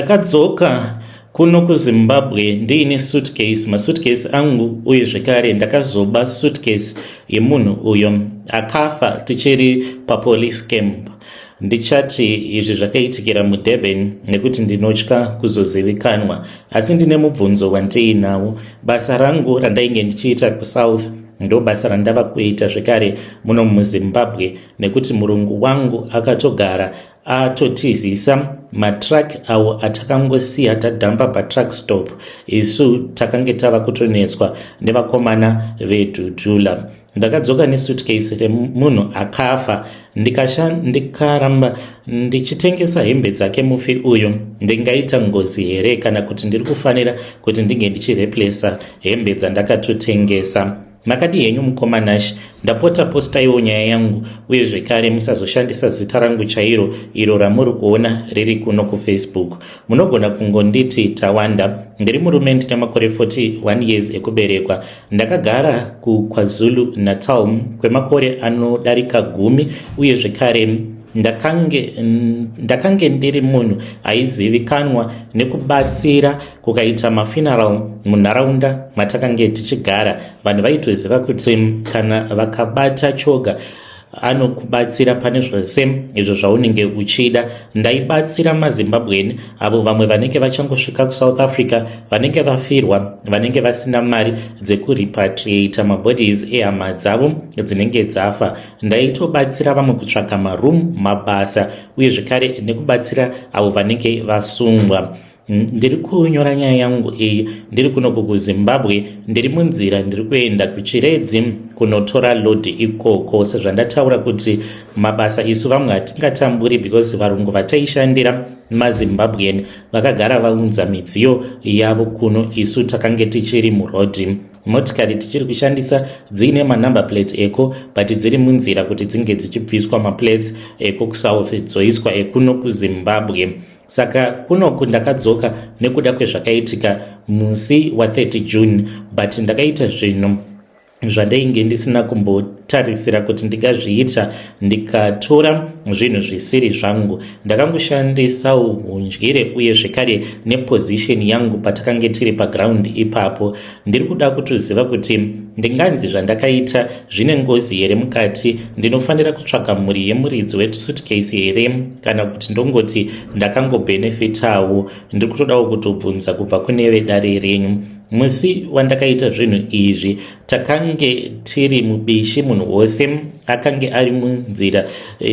Ndakadzoka kuno kuZimbabwe ndiine suitcase, masuitcase angu uye zvekare ndakazoba suitcase yemunhu uyo akafa tichiri papolice camp. Ndichati izvi zvakaitikira muDurban nekuti ndinotya kuzozivikanwa asi ndine mubvunzo wandiinawo. Basa rangu randainge ndichiita kuSouth ndobasa randava kuita zvekare muno muZimbabwe nekuti murungu wangu akatogara atotizisa matruck awo atakangosiya tadhamba patruck stop isu takange tava kutonetswa nevakomana vedhudhula. Ndakadzoka nesuitcase remunhu akafa ndikaramba ndichitengesa hembe dzake mufi uyu. Ndingaita ngozi here kana kuti ndiri kufanira kuti ndinge ndichireplesa hembe dzandakatotengesa? Makadii henyu mukoma Nash? Ndapota postaiwo nyaya yangu uye zvekare musazoshandisa zita rangu chairo iro ramuri kuona riri kuno kuFacebook. Munogona kungonditi Tawanda. Ndiri murume ndine makore 41 years ekuberekwa. Ndakagara kuKwaZulu Natal kwemakore anodarika gumi uye zvekare ndakange, ndakange ndiri munhu aizivikanwa nekubatsira kukaita mafuneral munharaunda matakange tichigara. Vanhu vaitoziva kuti kana vakabata choga anokubatsira pane zvose izvo zvaunenge uchida. Ndaibatsira maZimbabwean avo vamwe vanenge vachangosvika kuSouth Africa, vanenge vafirwa, vanenge vasina mari dzekurepatriata mabodies ehama dzavo dzinenge dzafa. Ndaitobatsira vamwe kutsvaga maroom, mabasa uye zvekare nekubatsira avo vanenge vasungwa. Ndiri kunyora nyaya yangu iyi ndiri kunoku kuZimbabwe. Ndiri munzira ndiri kuenda kuChiredzi kunotora load ikoko. Sezvandataura kuti mabasa isu vamwe hatingatamburi because varungu vataishandira maZimbabwean vakagara vaunza midziyo yavo kuno, isu takange tichiri murodhi. Motikari tichiri kushandisa dziine manumber plate eko but dziri munzira kuti dzinge dzichibviswa maplates eko kuSouth dzoiswa ekuno kuZimbabwe. Saka kunoku ndakadzoka nekuda kwezvakaitika musi wa30 June, but ndakaita zvinhu zvandainge ndisina kumbotarisira kuti ndingazviita, ndikatora zvinhu zvisiri zvangu. Ndakangoshandisawo hundyire uye zvekare neposition yangu patakange tiri paground ipapo. Ndiri kuda kutoziva kuti ndinganzi zvandakaita zvine ngozi here mukati? Ndinofanira kutsvaga mhuri yemuridzi wesuitcase here kana kuti ndongoti ndakangobhenefitawo? Ndiri kutodawo kutobvunza kubva kune vedare renyu. Musi wandakaita zvinhu izvi takange tiri mubishi, munhu wose akange ari munzira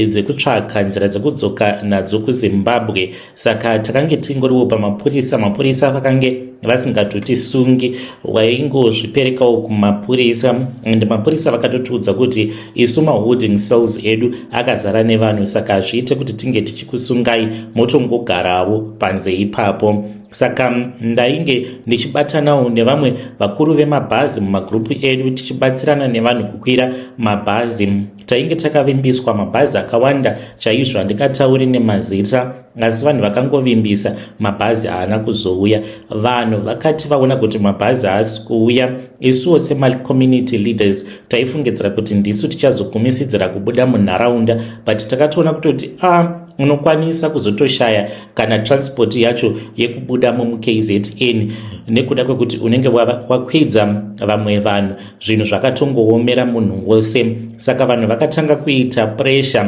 dzekutsvaka nzira dzekudzoka nadzo kuZimbabwe. Saka takange tingoriwo pamapurisa. Mapurisa vakange vasingatotisungi, waingozviperekawo kumapurisa and mapurisa vakatotiudza kuti isu maholding cells edu akazara nevanhu, saka hazviite kuti tinge tichikusungai, motongogarawo panze ipapo. Saka ndainge ndichibatanawo nevamwe vakuru vemabhazi mumagurupu edu, tichibatsirana nevanhu kukwira mabhazi. Tainge takavimbiswa mabhazi akawanda chaizvo, handingatauri nemazita, asi vanhu vakangovimbisa mabhazi haana kuzouya. Vanhu vakati vaona kuti mabhazi haasi kuuya, isuwo semacommunity leaders taifungidzira kuti ndisu tichazogumisidzira kubuda munharaunda, but takatoona kutoti a ah, unokwanisa kuzotoshaya kana transport yacho yekubuda muKZN nekuda kwekuti unenge wakwidza vamwe vanhu. Zvinhu zvakatongoomera munhu wose, saka vanhu vakatanga kuita pressure.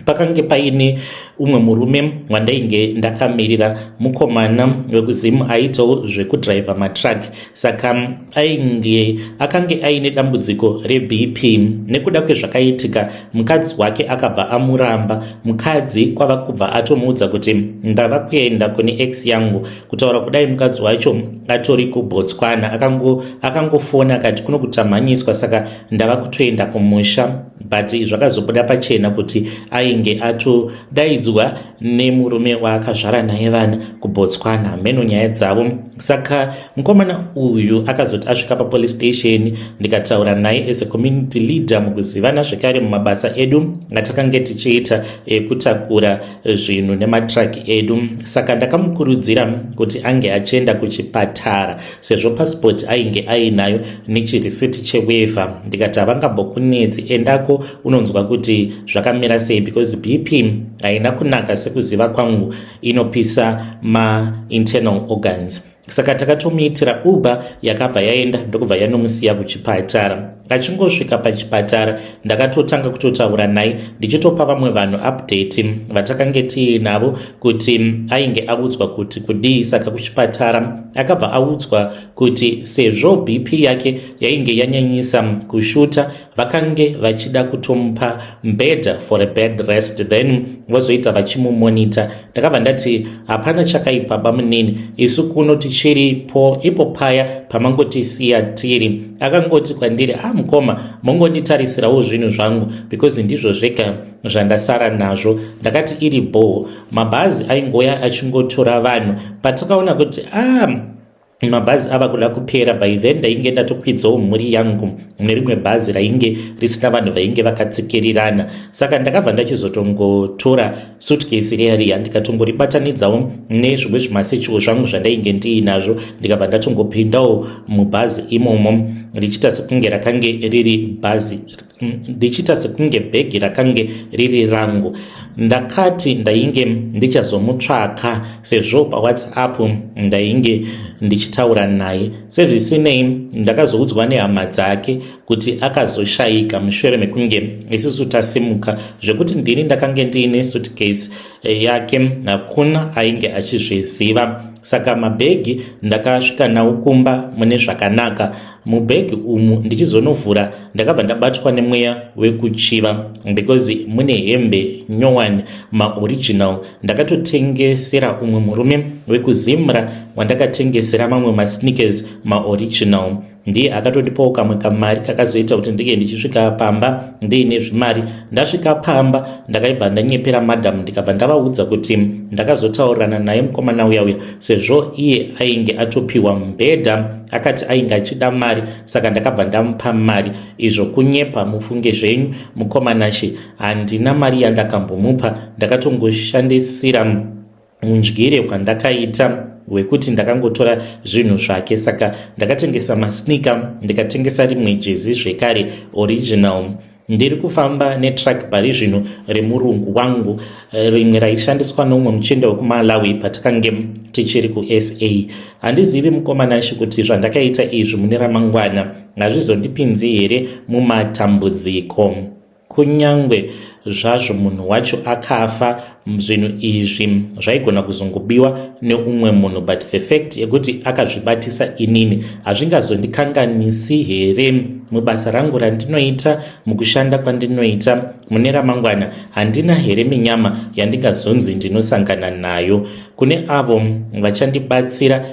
Pakange paine umwe murume wandainge ndakamirira, mukomana wekuZimu aitawo zvekudhiraivha matruck. Saka ainge akange aine dambudziko reBP nekuda kwezvakaitika. Mukadzi wake akabva amuramba, mukadzi kwava kubva atomuudza kuti ndava kuenda kune ex yangu. Kutaura kudai mukadzi wacho atori kuBotswana, akangofona akati kuno kutamhanyiswa, saka ndava kutoenda kumusha. But zvakazobuda pachena kuti ainge atodaidzwa nemurume waakazvara naye vana kuBotswana, mheno nyaya dzavo. Saka mukomana uyu akazoti asvika papolice station, ndikataura naye as a community leader mukuzivana zvekare mumabasa edu atakange tichiita ekutakura zvinhu nematruck edu. Saka ndakamukurudzira kuti ange achienda kuchipatara sezvo pasipoti ainge ainayo nechirisiti chewaiver. Ndikati havangambokunetsi, endako. yako unonzwa kuti zvakamira sei, because BP haina kunaka. Sekuziva kwangu, inopisa mainternal organs. Saka takatomuitira Uber, yakabva yaenda ndokubva yanomusiya kuchipatara. Achingosvika pachipatara, ndakatotanga kutotaura naye, ndichitopa vamwe vanhu update vatakange tiinavo kuti ainge audzwa kuti kudii. Saka kuchipatara akabva audzwa kuti sezvo BP yake yainge yanyanyisa kushuta, vakange vachida kutomupa mbedha for a bed rest, then vozoita vachimumonita. Ndakabva ndati, "Hapana chakaipa, bamunini, isu kuno tichiripo ipo paya pamangotisiya tiri." Akangoti kwandiri, "A ah, mukoma, mongonditarisirawo zvinhu zvangu because ndizvo zvega zvandasara nazvo." Ndakati iri bho. Mabhazi aingoya achingotora vanhu. Patakaona kuti a ah, mabhazi ava kuda kupera, by then ndainge ndatokwidzawo mhuri yangu nerimwe bhazi rainge risina vanhu vainge vakatsikirirana. Saka ndakabva ndachizotongotora suitcase riya riya, ndikatongoribatanidzawo nezvimwe zvimasechiwo zvangu zvandainge ndiinazvo, ndikabva ndatongopindawo mubhazi imomo, richiita sekunge rakange riri bhazi, ndichiita sekunge bhegi rakange riri rangu. Ndakati ndainge ndichazomutsvaka sezvo paWhatsApp ndainge ndichitaura naye. Sezvisinei, ndakazoudzwa nehama dzake kuti akazoshayika mushure mekunge isusu tasimuka. Zvekuti ndini ndakange ndiine suitcase yake, hakuna ainge achizviziva. Saka mabhegi ndakasvika nawo kumba mune zvakanaka. Mubhegi umu ndichizonovhura, ndakabva ndabatwa nemweya wekuchiva because mune hembe nyowani, maoriginal. Ndakatotengesera umwe murume wekuZimra wandakatengesera mamwe masneakers maoriginal. Ndiye akatondipawo kamwe kamari kakazoita kuti ndinge ndichisvika pamba ndiine zvimari. Ndasvika pamba, ndakaibva ndanyepera madhamu, ndikabva ndavaudza kuti ndakazotaurirana naye mukomana uya uya, sezvo iye ainge atopiwa mubhedha, akati ainge achida mari, saka ndakabva ndamupa mari. Izvo kunyepa, mufunge zvenyu, mukomanashe. Handina mari yandakambomupa. Ndakatongoshandisira undyire hwandakaita hwekuti ndakangotora zvinhu zvake. Saka ndakatengesa masneaker, ndikatengesa rimwe jezi zvekare original. Ndiri kufamba netruck pari zvino remurungu wangu, rimwe raishandiswa noumwe muchinda wekuMalawi patakange tichiri kuSA. Handizivi, mukomanashi, kuti zvandakaita izvi mune ramangwana hazvizondipinzi here mumatambudziko. Kunyange zvazvo munhu wacho akafa, zvinhu izvi zvaigona kuzongobiwa neumwe munhu, but the fact yekuti akazvibatisa inini, hazvingazondikanganisi here mubasa rangu randinoita, mukushanda kwandinoita mune ramangwana? Handina here minyama yandingazonzi ndinosangana nayo? Kune avo vachandibatsira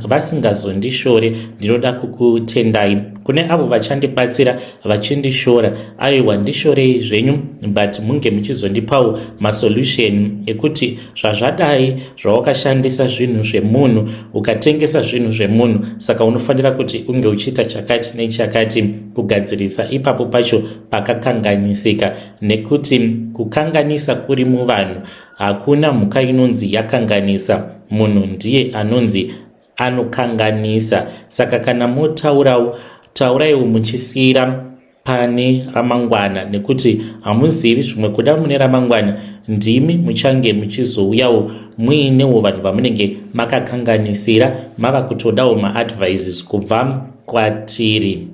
vasingazondishore, ndinoda kukutendai. Kune avo vachandibatsira vachindishora, aiwa, ndishorei zvenyu, but munge muchizondipawo masolution ekuti zvazvadai, zvawakashandisa zvinhu zvemunhu, ukatengesa zvinhu zvemunhu, saka unofanira kuti unge uchiita chakati nechakati kugadzirisa ipapo pacho pakakanganisika, nekuti kukanganisa kuri muvanhu. Hakuna mhuka inonzi yakanganisa, munhu ndiye anonzi anokanganisa. Saka kana motaurawo, tauraiwo muchisiyira pane ramangwana, nekuti hamuzivi, zvimwe kuda mune ramangwana ndimi muchange muchizouyawo muinewo vanhu vamunenge makakanganisira, mava kutodawo maadvices kubva kwatiri.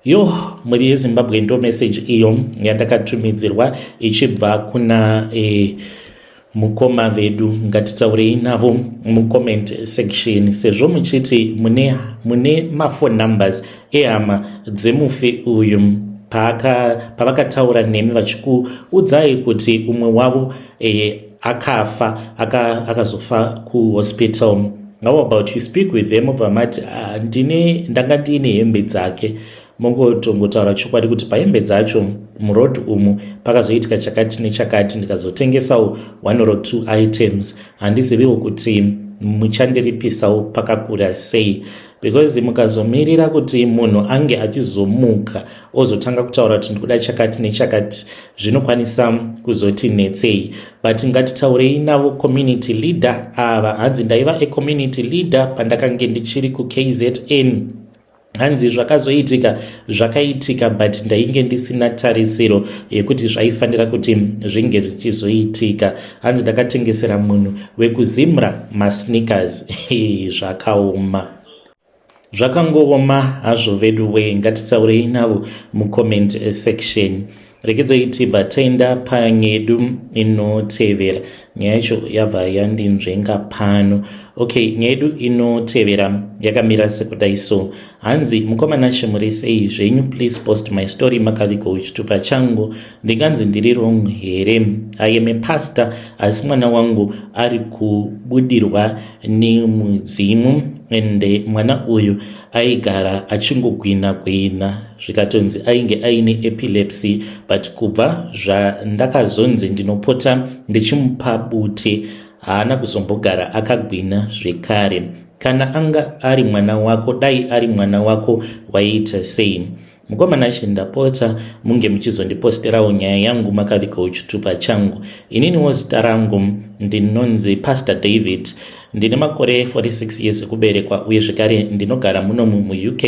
Yo, mhuri yeZimbabwe, ndo meseji iyo yandakatumidzirwa ichibva kuna mukoma vedu. Ngatitaurei navo mucomment section, sezvo muchiti mune maphone numbers ehama dzemufi uyu. Pavakataura nemi vachikuudzai kuti umwe wavo akafa, akazofa kuhospital, how about you speak with them? Obva mati, ah, ndine ndanga ndiine hembe dzake. Mongotongotaura chokwadi kuti pahembe dzacho muroad umu pakazoitika chakati nechakati, ndikazotengesawo one or two items. Handiziviwo kuti muchandiripisawo pakakura sei, because mukazomirira kuti munhu ange achizomuka ozotanga kutaura kuti ndikuda chakati nechakati, zvinokwanisa kuzoti netsei. But ngatitaurei navo community leader ava. Hanzi ndaiva acommunity leader pandakange ndichiri kuKZN. Hanzi zvakazoitika zvakaitika, but ndainge ndisina tarisiro yekuti zvaifanira kuti zvinge zvichizoitika. Hanzi ndakatengesera munhu wekuZimra masneakers. Zvakaoma, zvakangooma hazvo vedu wee. Ngatitaurei navo mucomment section. Regedzai tibva taenda panyedu inotevera. Nyaya yacho yabva yandinzvenga pano. Okay, nyaya yedu inotevera yakamira sekudai so. Hanzi, "Mukoma Nashe, muri sei zvenyu? Please post my story makavigawo chitupa changu. Ndinganzi ndiri wrong here? I am a pastor, asi mwana wangu ari kubudirwa nemudzimu, ende mwana uyu aigara achingogwina gwina, zvikatonzi ainge aine epilepsy, but kubva zvandakazonzi ndinopota ndichimupa bute, haana kuzombogara akagwina zvekare. Kana anga ari mwana wako, dai ari mwana wako, waiita sei? Mukoma Nashe, ndapota munge muchizondiposterawo nyaya yangu makavigawo chitupa changu. Ininiwo zita rangu ndinonzi Pastor David, ndine makore 46 years ekuberekwa, uye zvekare ndinogara munomu muUK.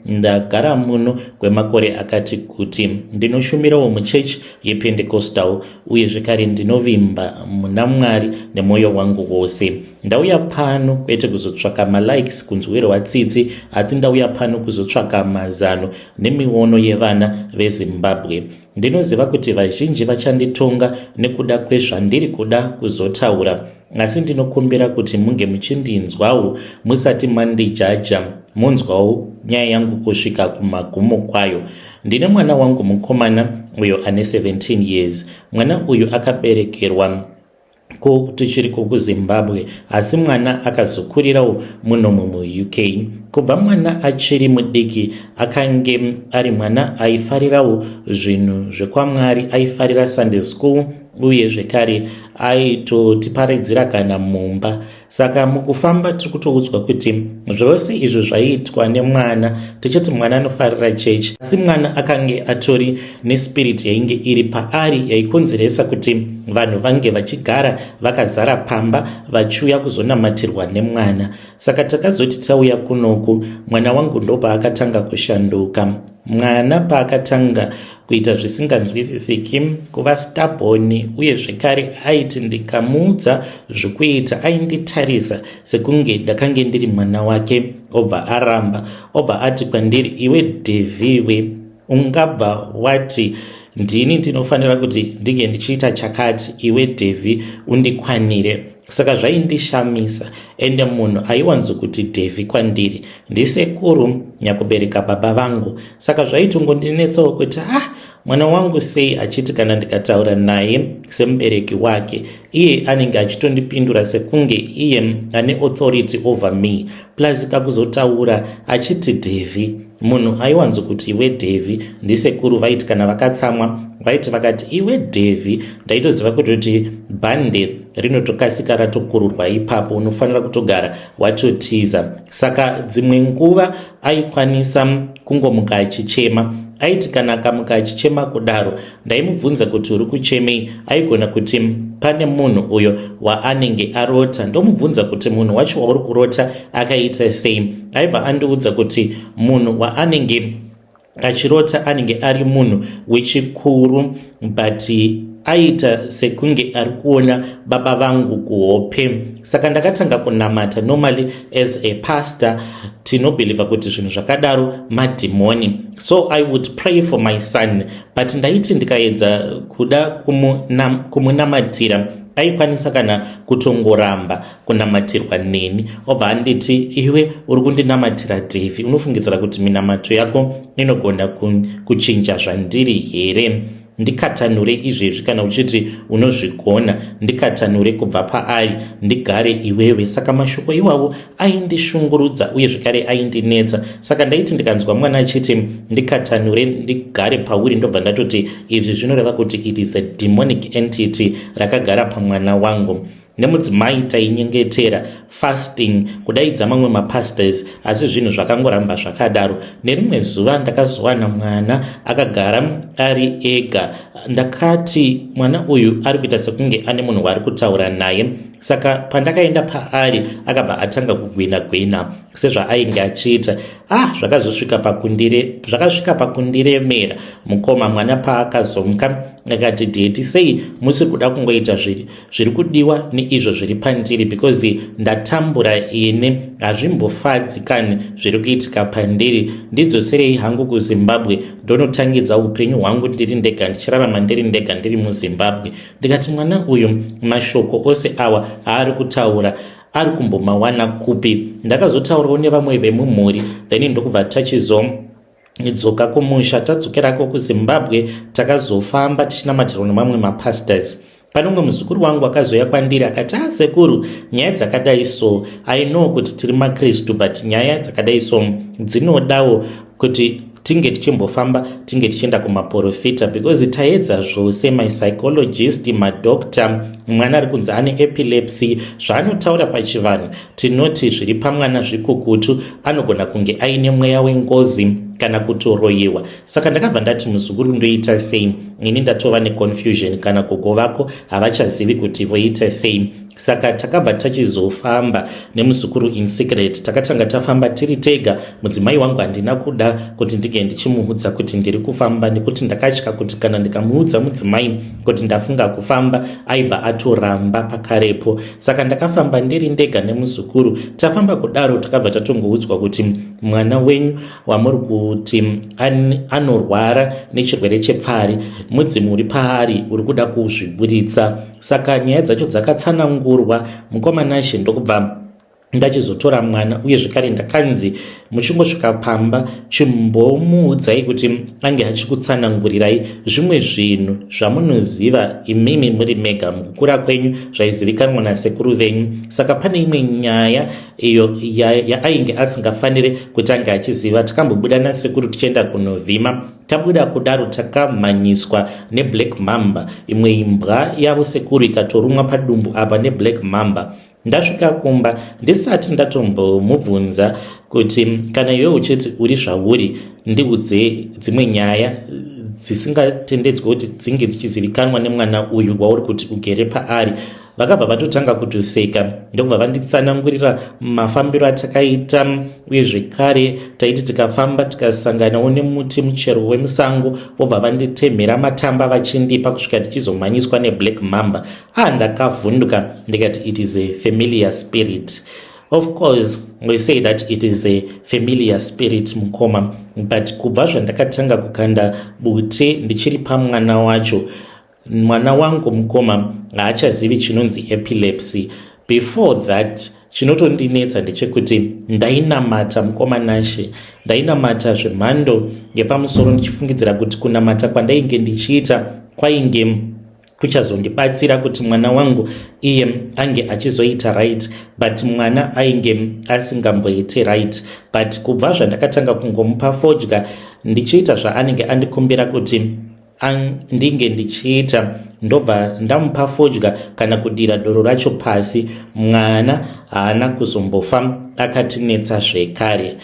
Ndagara muno kwemakore akati kuti. Ndinoshumirawo muchechi yePentecostal, uye zvekare ndinovimba muna Mwari nemwoyo wangu wose. Ndauya pano kwete kuzotsvaka malikes, kunzwirwa tsitsi, asi ndauya pano kuzotsvaka mazano nemiono yevana veZimbabwe. Ndinoziva kuti vazhinji vachanditonga nekuda kwezvandiri kuda kuzotaura, asi ndinokumbira kuti munge muchindinzwawo musati mandijaja, munzwawo nyaya yangu kusvika kumagumo kwayo. Ndine mwana wangu mukomana uyo ane 17 years. Mwana uyu akaberekerwa ko tichiri kuZimbabwe, asi mwana akazokurirawo munomu muUK. Kubva mwana achiri mudiki, akange ari mwana aifarirawo zvinhu zvekwaMwari. Aifarira Sunday school, uye zvekare aitotiparidzira kana mumba. Saka mukufamba tiri kutoudzwa kuti zvose izvo zvaiitwa nemwana, tichiti mwana anofarira chechi, asi mwana akange atori nespirit yainge iri paari yaikonzeresa kuti vanhu vange vachigara vakazara pamba vachiuya kuzonamatirwa nemwana. Saka takazoti tauya kunoku, mwana wangu ndopaakatanga kushanduka. Mwana paakatanga kuita zvisinganzwisisiki, kuva stubborn, uye zvekare aiti ndikamuudza zvekuita, ainditarisa sekunge ndakange ndiri mwana wake, obva aramba, obva ati kwandiri, 'Iwe Dhevhiwe, ungabva wati ndini ndinofanira kuti ndinge ndichiita chakati? Iwe Dhevhi, undikwanire.' Saka zvaindishamisa. Ende munhu aiwanzokuti Dhevhi kwandiri ndisekuru nyakubereka baba vangu. Saka zvaitongondinetsawo kuti, ah, mwana wangu sei achiti kana ndikataura naye semubereki wake, iye anenge achitondipindura sekunge iye ane authority over me? Plus kakuzotaura achiti Dhevhi, munhu aiwanzokuti iwe Dhevhi ndisekuru. Vaiti kana vakatsamwa, vaiti vakati iwe Dhevhi, ndaitoziva kutoti bhande rinotokasika ratokururwa ipapo, unofanira kutogara watotiza. Saka dzimwe nguva aikwanisa kungomuka achichema. Aiti kana akamuka achichema kudaro, ndaimubvunza kuti, 'Uri kuchemei?' Aigona kuti pane munhu uyo waanenge arota. Ndomubvunza kuti, 'Munhu wacho wauri kurota akaita sei?' Aibva andiudza kuti munhu waanenge achirota anenge ari munhu wechikuru, but aita sekunge ari kuona baba vangu kuhope. Saka ndakatanga kunamata. Normally, as a pastor, tinobhelievha kuti zvinhu zvakadaro madhimoni, so I would pray for my son, but ndaiti ndikaedza kuda kumunamatira, aikwanisa kana kutongoramba kunamatirwa neni, obva anditi, 'Iwe uri kundinamatira Dhevhi, unofungidzira kuti minamato yako inogona kuchinja zvandiri here? Ndikatanure izvezvi kana uchiti unozvigona, ndikatanure kubva paari, ndigare iwewe.' Saka mashoko iwawo aindishungurudza, uye zvekare aindinetsa. Saka ndaiti ndikanzwa mwana achiti, 'Ndikatanure ndigare pauri,' ndobva ndatoti izvi zvinoreva kuti it is a demonic entity rakagara pamwana wangu. Nemudzimai tainyengetera, fasting, kudaidza mamwe mapastors, asi zvinhu zvakangoramba zvakadaro. Nerimwe zuva ndakazowana mwana akagara ari ega. Ndakati mwana uyu ari kuita sekunge ane munhu waari kutaura naye. Saka pandakaenda paari, akabva atanga kugwina gwina sezvaainge achiita. Ah, zvakasvika pakundiremera, mukoma. Mwana paakazomuka akati, "Daddy, sei musi kuda kungoita zviri kudiwa neizvo zviri pandiri? Because ndatambura ini, hazvimbofadzi kani zviri kuitika pandiri. Ndidzoserei hangu kuZimbabwe, ndonotangidza upenyu hwangu ndiri ndega, ndichirarama ndiri ndega, ndiri muZimbabwe." Ndikati, "Mwana uyu, mashoko ose awa aari kutaura ari kumbomawana kupi?" Ndakazotaurawo nevamwe vemumhuri, then ndokubva tachizodzoka kumusha. Tadzokerako kuZimbabwe, takazofamba tichinamatirwa nemamwe mapastors. Pane umwe muzukuru wangu akazouya kwandiri akati, "A ah, sekuru, nyaya dzakadai so, I know kuti tiri maKristu, but nyaya dzakadai so dzinodawo kuti tinge tichimbofamba, tinge tichienda kumaprofita, because taedza zvose, mapsychologist, madoctor. Mwana ari kunzi ane epilepsy. Zvaanotaura pachivanhu, tinoti zviri pamwana zvikukutu, anogona kunge aine mweya wengozi kana kutoroyiwa." Saka ndakabva ndati, "Muzukuru, ndoita sei ini? Ndatova neconfusion, kana gogo vako havachazivi kuti voita sei." Saka takabva tachizofamba nemuzukuru in secret. Takatanga tafamba tiri tega. Mudzimai wangu handina kuda kuti ndinge ndichimuudza kuti ndiri kufamba, nekuti ndakatya kuti kana ndikamuudza mudzimai kuti ndafunga kufamba, aibva atoramba pakarepo. Saka ndakafamba ndiri ndega nemuzukuru. Tafamba kudaro, takabva tatongoudzwa kuti mwana wenyu wamuri kuti anorwara nechirwere chepfari, mudzimu uri paari uri kuda kuzviburitsa. Saka nyaya dzacho dzakatsanangurwa, mukoma Nashe. Ndokubva ndachizotora mwana, uye zvekare ndakanzi, "Muchingosvika pamba, chimbomuudzai kuti ange achikutsanangurirai zvimwe zvinhu zvamunoziva imimi muri mega mukukura kwenyu, zvaizivikanwa nasekuru venyu." Saka pane imwe nyaya iyo yaainge ya asingafaniri kuti ange achiziva. Takambobuda nasekuru tichienda kunovhima. Tabuda kudaro, takamhanyiswa neblack mamba, imwe imbwa yavo sekuru ikatorumwa padumbu apa neblack mamba. Ndasvika kumba, ndisati ndatombomubvunza kuti, "Kana iwe uchiti uri zvauri, ndiudze dzimwe nyaya dzisingatendedzwi kuti dzinge dzichizivikanwa nemwana uyu wauri kuti ugere paari," vakabva vatotanga kutoseka, ndokubva vanditsanangurira mafambiro atakaita. Uye zvekare taiti tikafamba, tikasanganawo nemuti, muchero wemusango, vobva vanditemhera matamba vachindipa, kusvika tichizomhanyiswa neblack mamba. Ah, ndakavhunduka, ndikati, "It is a familiar spirit." Of course we say that it is a familiar spirit, mukoma, but kubva zvandakatanga kukanda bute ndichiri pamwana wacho, mwana wangu, mukoma, haachazivi chinonzi epilepsy. Before that, chinotondinetsa ndechekuti ndainamata, mukoma Nashe, ndainamata zvemhando yepamusoro, ndichifungidzira kuti kunamata kwandainge ndichiita kwainge kuchazondibatsira kuti mwana wangu iye ange achizoita right, but mwana ainge asingamboiti right. But kubva zvandakatanga kungomupa fodya, ndichiita zvaanenge andikumbira kuti ndinge ndichiita, ndobva ndamupa fodya kana kudira doro racho pasi, mwana haana kuzombofa akatinetsa zvekare.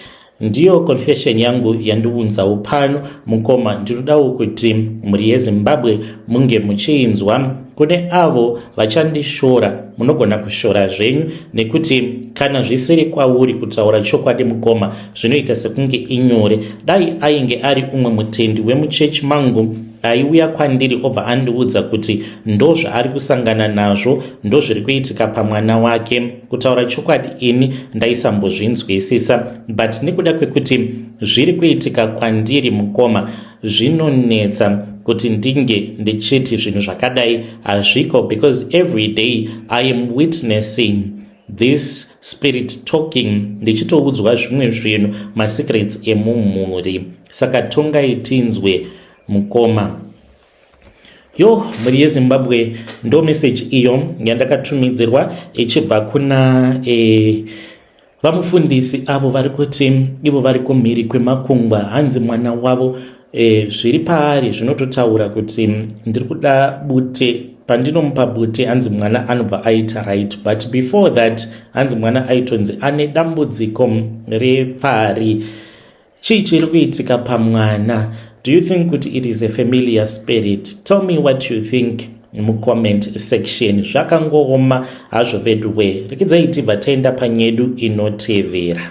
Ndiyo confession yangu yandiunzawo pano, mukoma. Ndinodawo kuti mhuri yeZimbabwe munge muchiinzwa. Kune avo vachandishora, munogona kushora zvenyu, nekuti kana zvisiri kwauri kutaura chokwadi, mukoma, zvinoita sekunge inyore. Dai ainge ari umwe mutendi wemuchechi mangu aiuya kwandiri obva andiudza kuti ndo zvaari kusangana nazvo, ndo zviri kuitika pamwana wake, kutaura chokwadi ini ndaisambozvinzwisisa. But nekuda kwekuti zviri kuitika kwandiri, mukoma, zvinonetsa kuti ndinge ndichiti zvinhu zvakadai hazviko, because every day I am witnessing this spirit talking, ndichitoudzwa zvimwe zvinhu, masecrets emumhuri. Saka tongai tinzwe, mukoma. Yo, mhuri yeZimbabwe, ndo meseji iyo yandakatumidzirwa ichibva kuna vamufundisi avo vari kuti ivo vari kumhiri kwemakungwa. Hanzi mwana wavo zviri paari zvinototaura kuti ndiri kuda bute. Pandinomupa bute, hanzi mwana anobva aita right. But before that, hanzi mwana aitonzi ane dambudziko repfari. Chii chiri kuitika pamwana? Do you Do you think kuti it is a familiar spirit? Tell me what you think mucomment section. Zvakangooma hazvo veduwe. Rekidzai tibva taenda panyedu inotevera.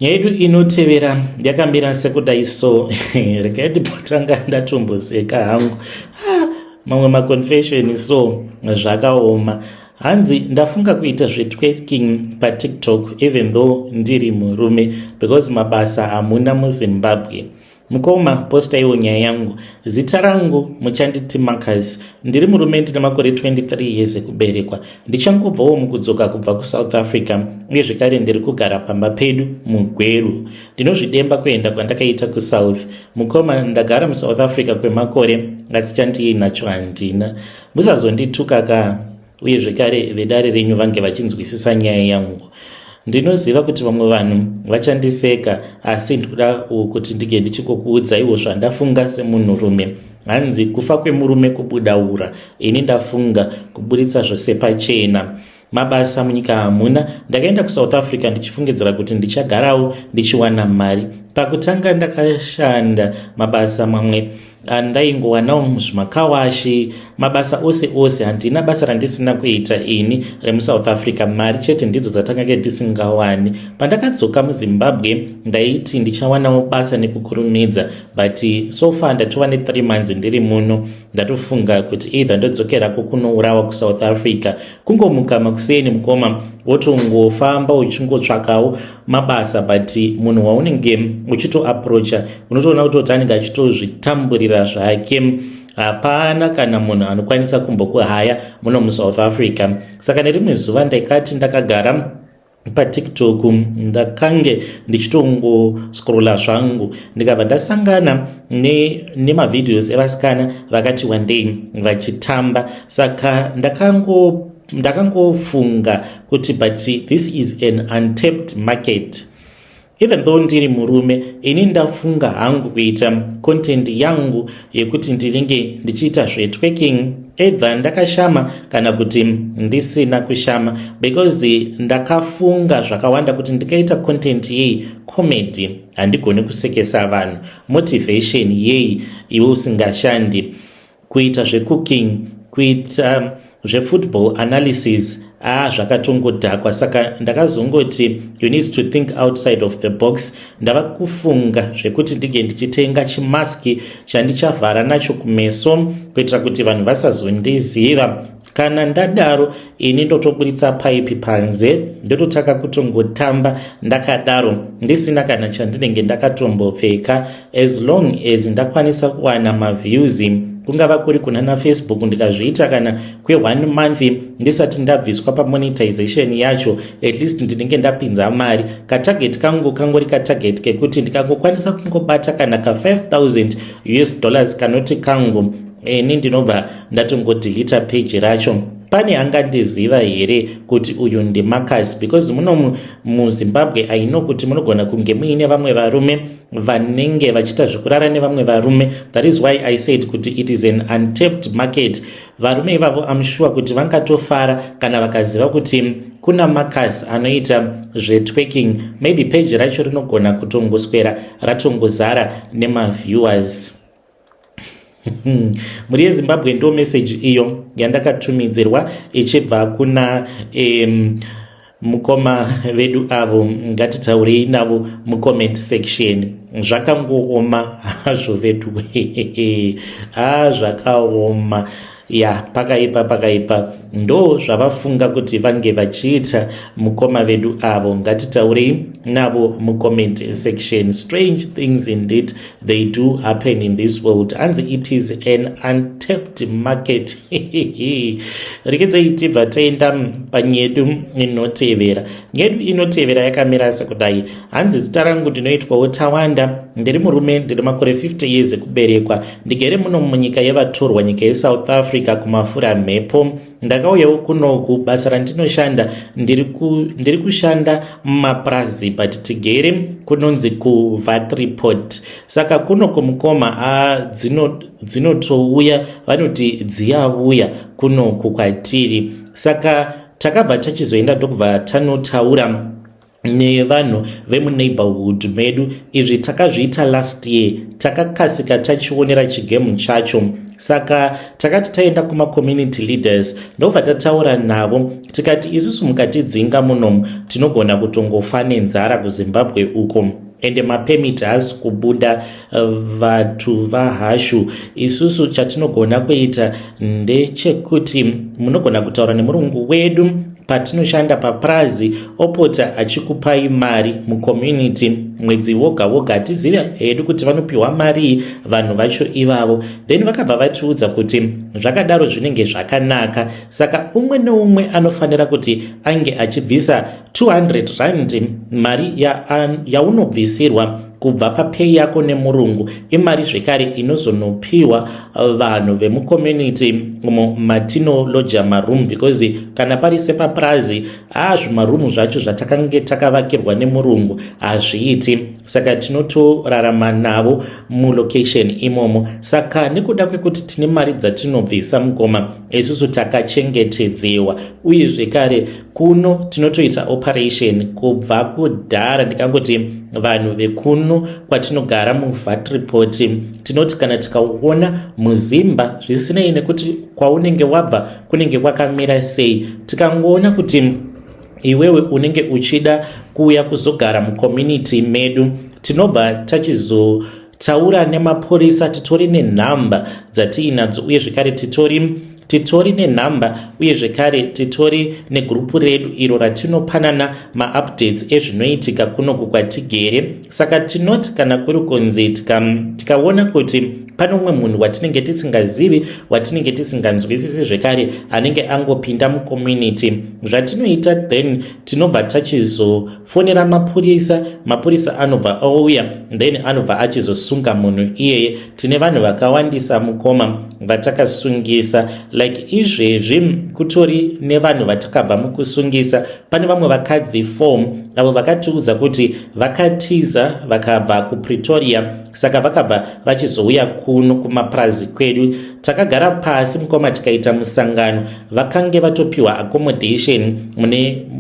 Nyaya yedu inotevera yakamira sekudai so. Regai ndibotanga ndatomboseka hangu. Ah, mamwe maconfession so zvakaoma. Hanzi ndafunga kuita zvetwerking paTikTok even though ndiri murume because mabasa hamuna muZimbabwe. Mukoma, postaiwo nyaya yangu. Zita rangu muchanditi Marcus. Ndiri murume, ndine makore 23 years ekuberekwa. Ndichangobvawo mukudzoka kubva kuSouth Africa uye zvekare ndiri kugara pamba pedu muGweru. Ndinozvidemba kuenda kwandakaita kuSouth. Mukoma, ndagara muSouth Africa kwemakore asi chandiinacho handina. Musazondituka ka, uye zvekare vedare renyu vange vachinzwisisa nyaya yangu. Ndinoziva kuti vamwe vanhu vachandiseka, asi ndikuda kuti ndinge ndichikokuudzaiwo zvandafunga semunhurume. Hanzi kufa kwemurume kubuda ura. Ini ndafunga kuburitsa zvose pachena. Mabasa munyika hamuna. Ndakaenda kuSouth Africa ndichifungidzira kuti ndichagarawo ndichiwana mari. Pakutanga ndakashanda mabasa mamwe andaingowanawo muzvimakawashi, mabasa ose ose. Handina basa randisina kuita ini remuSouth Africa. Mari chete ndidzo dzatangange ndisingawani. Pandakadzoka muZimbabwe ndaiti ndichawanawo basa nekukurumidza, but so far ndatova ne3 months ndiri muno. Ndatofunga kuti either ndodzokerako kunourawa kuSouth Africa. Kungomuka makuseni, mukoma, wotongofamba uchingotsvakawo mabasa, but munhu waunenge uchitoapproacha unotoona kutoti anenge achitozvitamburira zvake. Hapana kana munhu anokwanisa kumbokuhaya muno muSouth Africa. Saka nerimwe zuva ndakati ndakagara paTikTok, ndakange ndichitongoscrolla zvangu, ndikabva ndasangana nemavideos evasikana vakati wandei vachitamba. Saka ndakangofunga kuti but this is an untapped market. Even though ndiri murume, ini ndafunga hangu kuita content yangu yekuti ndinenge ndichiita zvetwerking, either ndakashama kana kuti ndisina kushama, because ndakafunga zvakawanda kuti ndikaita content yei? Comedy handigoni kusekesa vanhu. Motivation yei iwe usingashandi? Kuita zvecooking, kuita zvefootball analysis, a zvakatongodhakwa. Saka ndakazongoti you need to think outside of the box. Ndava kufunga zvekuti ndinge ndichitenga chimaski chandichavhara nacho kumeso kuitira kuti vanhu vasazondiziva. Kana ndadaro, ini ndotoburitsa paipi panze, ndototanga kutongotamba ndakadaro, ndisina kana chandinenge ndakatombopfeka. As long as ndakwanisa kuwana maviews, kungava kuri kuna naFacebook, ndikazviita kana kwe1 month ndisati ndabviswa pamonetization yacho, at least ndinenge ndapinza mari. Katarget kangu kangori katarget kekuti ndikangokwanisa kungobata kana ka5000 US dollars kanoti kangu, ini ndinobva ndatongodeleta page racho. Pane angandiziva here kuti uyu ndiMarcus? Because muno muZimbabwe I know kuti munogona kunge muine vamwe varume vanenge vachiita zvekurara nevamwe varume. That is why I said kuti it is an untapped market. Varume ivavo, am sure kuti vangatofara kana vakaziva kuti kuna Marcus anoita zvetwerking. Maybe page racho rinogona kutongoswera ratongozara nemaviewers. Mhuri yeZimbabwe, ndo meseji iyo yandakatumidzirwa ichibva kuna mukoma vedu avo. Ngatitaurei navo mucomment section. Zvakangooma hazvo vedu, a zvakaoma ya, pakaipa, pakaipa. Ndo zvavafunga kuti vange vachiita mukoma vedu avo. Ngatitaurei navo mucomment section. Strange things indeed, they do happen in this world. Hanzi it is an untapped market. Rekedzei tibva taenda panyedu inotevera. Nyedu inotevera yakamira sekudai. Hanzi zita rangu ndinoitwawo Tawanda. Ndiri murume, ndiri makore 50 years ekuberekwa. Ndigere muno munyika yevatorwa, nyika yeSouth Africa, kumafura mhepo. Ndakauyawo kunoku. Basa randinoshanda, ndiri kushanda mumapurazi, but tigere kunonzi kuVatriport. Saka kunoku, mukoma, dzinotouya vanoti dziyavuya kunoku kwatiri. Saka takabva tachizoenda, ndokubva tanotaura. Nevanhu vemuneighborhood medu. Izvi takazviita last year, takakasika tachionera chigame chacho. Saka takati taenda kumacommunity leaders, ndobva tataura navo tikati, "Isusu mukatidzinga munomu, tinogona kutongofa nenzara kuZimbabwe uko, ende mapermit haasi kubuda." Vatu vahashu, isusu chatinogona kuita ndechekuti munogona kutaura nemurungu wedu patinoshanda paprazi, opota achikupai mari mucommunity mwedzi woga woga. Hatizivi hedu kuti vanopiwa marii vanhu vacho ivavo. Then vakabva vatiudza kuti zvakadaro zvinenge zvakanaka. Saka umwe neumwe anofanira kuti ange achibvisa 200 rand. Mari yaunobvisirwa ya kubva papay yako nemurungu imari zvekare inozonopiwa vanhu vemucommunity umo matinoloja maroom, because kana pari sepaprazi, zvimarumu zvacho zvatakange takavakirwa nemurungu hazviiti. Saka tinotorarama navo mulocation imomo. Saka nekuda kwekuti tine mari dzatinobvisa, mukoma, isusu takachengetedzewa. Uye zvekare kuno tinotoita operation kubva kudhara. Ndikangoti vanhu vekuno kwatinogara muVatriport, tinoti kana tikaona muzimba, zvisinei nekuti kwaunenge wabva kunenge kwakamira sei, tikangoona kuti iwewe unenge uchida kuuya kuzogara mucommunity medu, tinobva tachizotaura nemapurisa. Titori nenhamba dzatiinadzo, uye zvekare titori nenhamba, uye zvekare titori negurupu redu iro ratinopanana maupdates ezvinoitika kunoku kwatigere. Saka tinoti kana kuri kunzi tikaona kuti pane umwe munhu watinenge tisingazivi, watinenge tisinganzwisisi zvekare, anenge angopinda mucommunity, zvatinoita then tinobva tachizofonera mapurisa. Mapurisa anobva auya, then anobva achizosunga munhu iyeye. Tine vanhu vakawandisa, mukoma, vatakasungisa. Like izvezvi kutori nevanhu vatakabva mukusungisa. Pane vamwe vakadzi 4 avo vakatiudza kuti vakatiza vakabva kuPretoria, saka vakabva vachizouya kuno kumapurazi kwedu. Takagara pasi, mukoma, tikaita musangano. Vakange vatopiwa accommodation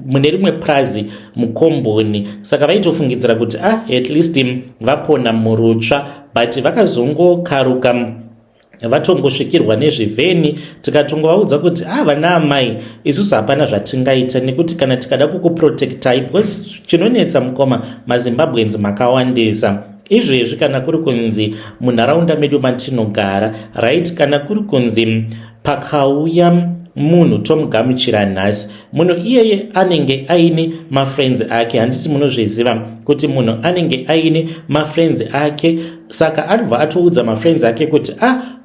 mune rimwe purazi mukomboni, saka vaitofungidzira kuti at least vapona murutsva, but vakazongokaruka vatongosvikirwa nezvivheni. Tikatongovaudza kuti, vana amai, isusu hapana zvatingaita, nekuti kana tikada kukuprotectai, because chinonetsa, mukoma, maZimbabweans makawandisa izvezvi. Kana kuri kunzi munharaunda medu matinogara, right, kana kuri kunzi pakauya munhu tomugamuchira nhasi, munhu iyeye anenge aine mafriends ake. Handiti munozviziva kuti munhu anenge aine mafriends ake? Saka anobva atoudza mafriends ake kuti,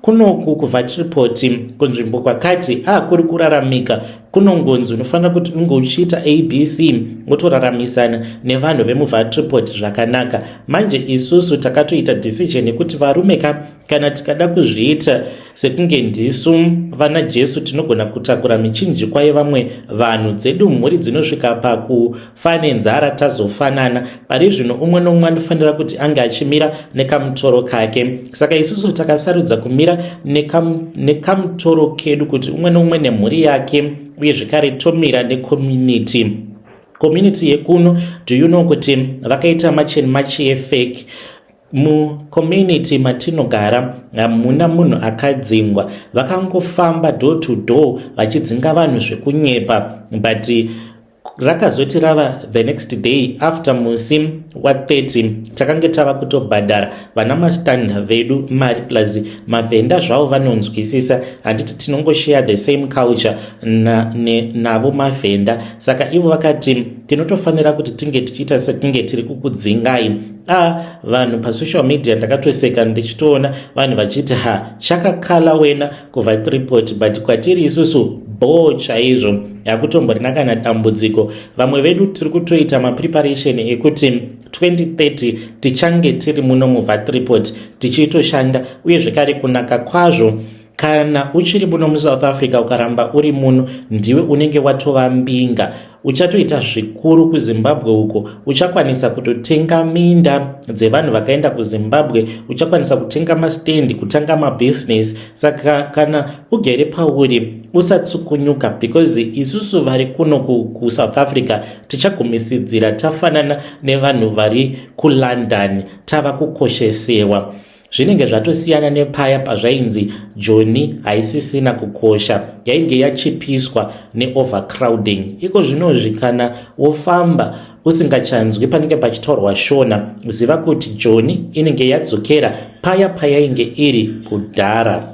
kunoku kuVatriport, kunzvimbo kwakati, kuri kuraramika. Kunongonzi unofanira kuti unge uchiita ABC, wotoraramisana nevanhu vemuVatriport zvakanaka." Manje isusu takatoita decision yekuti varume ka, kana tikada kuzviita sekunge ndisu vana Jesu, tinogona kutakura michinjikwa yevamwe vanhu, dzedu mhuri dzinosvika pakufa nenzara. Tazofanana pari zvino, umwe nomumwe anofanira kuti ange achimira nekamutoro kake. Saka isusu takasarudza kumira nekamutoro kedu, kuti umwe nomumwe nemhuri yake, uye zvekare tomira necommunity, community yekuno. Do you know kuti vakaita march and march yefake mucommunity matinogara? Hamuna munhu akadzingwa. Vakangofamba door to door vachidzinga vanhu zvekunyepa, but rakazoti rava the next day after, musi wa30, takange tava kutobhadhara vana mastand vedu mari, plus mavhenda zvavo vanonzwisisa. Handiti tinongoshare the same culture navo mavhenda? Saka ivo vakati tinotofanira kuti tinge tichiita sekunge tiri kukudzingai. Vanhu pasocial media, ndakatoseka ndichitoona vanhu vachiti, "Ha, chakakala wena kuVatriport." But kwatiri isusu bho chaizvo, hakutomborina kana dambudziko. Vamwe vedu tiri kutoita mapreparation ekuti 2030 tichange tiri muno muVatriport tichitoshanda. Uye zvekare kunaka kwazvo, kana uchiri muno muSouth Africa, ukaramba uri muno, ndiwe unenge watova mbinga. Uchatoita zvikuru kuZimbabwe uko, uchakwanisa kutotenga minda dzevanhu vakaenda kuZimbabwe, uchakwanisa kutenga mastendi, kutanga mabhizinesi. Saka kana ugere pauri usatsukunyuka, because isusu vari kuno kuSouth Africa tichagumisidzira tafanana nevanhu vari kuLondon, tava kukoshesewa. Zvinenge zvatosiyana nepaya pazvainzi Joni haisisina kukosha, yainge yachipiswa neovercrowding. Iko zvinozvi kana wofamba usingachanzwi panenge pachitaurwa Shona, ziva kuti Joni inenge yadzokera paya payainge iri kudhara.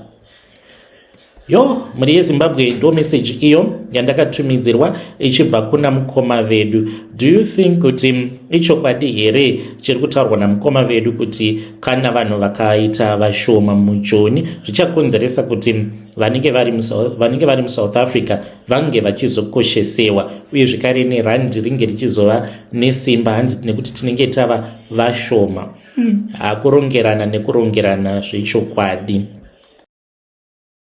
Yo, mhuri yeZimbabwe, ndo meseji iyo yandakatumidzirwa ichibva kuna mukoma vedu. Do you think kuti ichokwadi here chiri kutaurwa namukoma vedu, kuti kana vanhu vakaita vashoma muJoni zvichakonzeresa kuti vanenge vari muSouth Africa vange vachizokoshesewa, uye zvekare nerandi ringe richizova nesimba, hanzi nekuti tinenge tava vashoma? Hakurongerana nekurongerana zvechokwadi.